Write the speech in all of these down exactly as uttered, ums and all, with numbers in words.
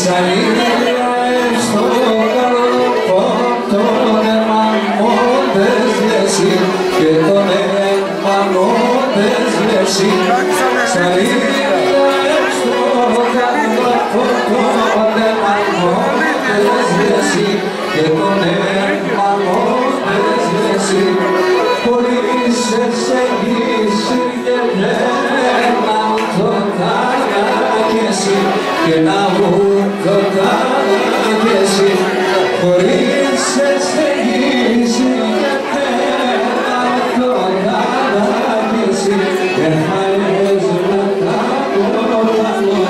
Σ' αΐλια εστ' ο καρδόν, τον αίμαν μόν τες λες, και τον αίμαν μόν τες λες. Σ' αΐλια εστ' ο καρδόν, τον αίμαν μόν τες λες, και τον αίμαν μόν τες λες. Χωρίς εσέγγιση και να το ταρακέσι, και να μου το ταρακέσι. Χωρίς εσέγγιση και να το ταρακέσι, και θα έσβαγα το παλό.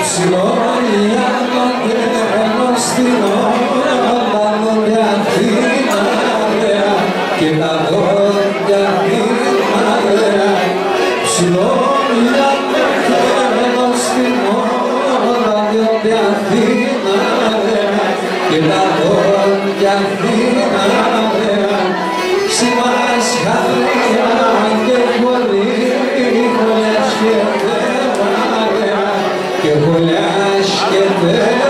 Ψηλόν ουρανόν τρέμον, στην όρμαν τη Αθήνα, κοίτα τον κι Αθήνα. Ψηλόν ουρανόν τρέμον, στην όρμαν τη Αθήνα, κοίτα τον κι Αθήνα. Σ' εμάς χαλία και χωρί-, χωριάς και τέρμα, και χωριάς και τέρμα.